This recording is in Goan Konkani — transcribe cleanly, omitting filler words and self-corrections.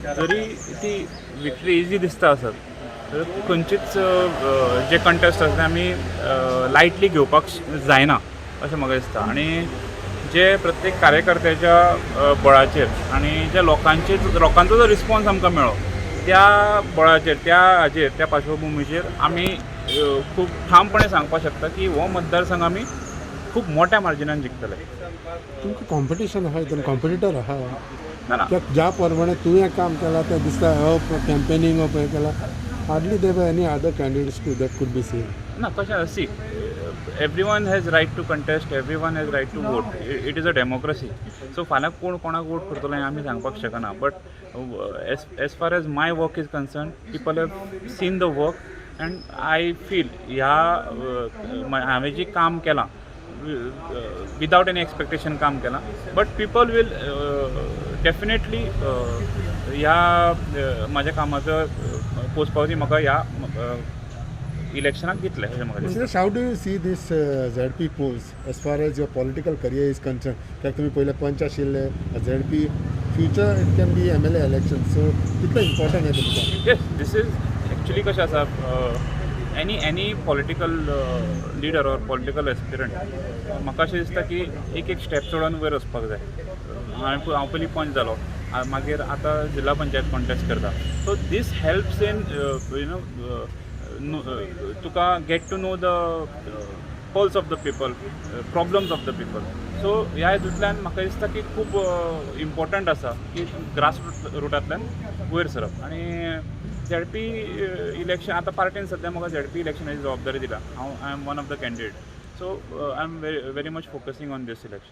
जरी ती विक्ट्री इजी दिसता आसत तर खंयचीच जे कंटेस्ट आसा ते आमी लायटली घेवपाक जायना अशें म्हाका दिसता. आनी जे प्रत्येक कार्यकर्त्याच्या बळाचेर आनी जे लोकांचे लोकांचो जो रिस्पॉन्स आमकां मेळ्ळो त्या बळाचेर, त्या हाजेर, त्या पार्श्वभुमीचेर आमी खूब ठामपणे सांगपाक शकता की हो मतदारसंघ आमी खूब मोठ्या मार्जिनान जिखतले. तुमकां कॉम्पिटिशन आहा, हितून कॉम्पिटिटर आहा. ना ना. कित्याक ज्या प्रमाणे तुवें काम केलां तें दिसता, हो कॅम्पेनींग हो पळय केलां, hardly there be any other candidates that could be seen. ना, कशें, see, everyone has right to contest, everyone has right to vote. It is a democracy. So फाल्यां कोण कोणाक वोट करतलो हें आमी सांगपाक शकना, but as far as my work is concern, people have seen the work and I feel ह्या हांवें जें काम केलां, विदावट एनी एक्सपेक्टेशन काम केलां, बट पिपल वील डेफिनेटली ह्या म्हाज्या कामाचो पोचपावती म्हाका ह्या इलेक्शनाक दितले अशें म्हाका दिसता. Suresh, how do you see this ZP polls as far as your political career is concerned? कित्याक तुमी पयले पंच आशिल्ले, ZP future it can be MLA election, so कितलें इम्पॉर्टंट हें तुमकां? येस, this is actually कशें आसा, any political leader or political aspirant, म्हाका अशें दिसता की एक एक स्टेप चडोन वयर वचपाक जाय. हांव पयलीं पंच जालो, मागीर आतां जिल्हा पंचायत कॉन्टेस्ट करता. So this helps in तुका get to know the pulse of the people, problems of the people. So ह्या हितूंतल्यान म्हाका दिसता की खूब इम्पॉर्टंट आसा की ग्रास रुटांतल्यान वयर सरप. आनी झेडपी इलेक्शन आतां पार्टीन सद्या म्हाका झेडपी इलेक्शनाची जबाबदारी दिला. हांव, I am one of the candidate, so I am very very much focusing on this election.